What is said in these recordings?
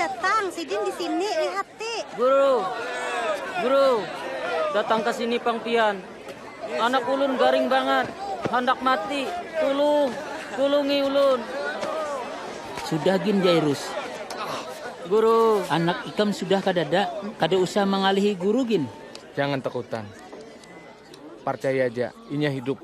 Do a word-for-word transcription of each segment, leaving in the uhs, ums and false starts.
Datang, sidin di sini, lihati. Guru, guru, datang ke sini pang pian. Anak ulun garing banget, handak mati. Tulung, tulungi ulun. Sudah gin, Jairus. Guru. Anak ikam sudah kadada, kada usah mangalihi guru gin. Jangan takutan. Parcaya aja, inya hidup.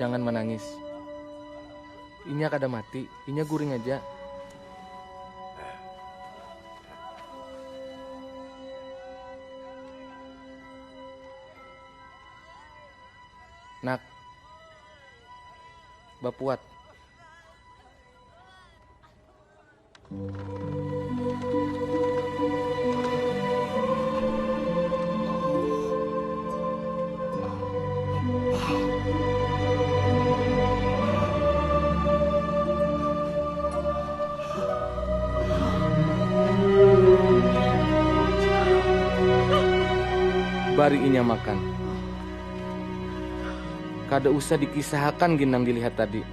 Jangan manangis. Inya kada mati, inya guring aja. Nak, bapuat. Bari inya makan. Kada usah dikisahakan gin nang dilihat tadi.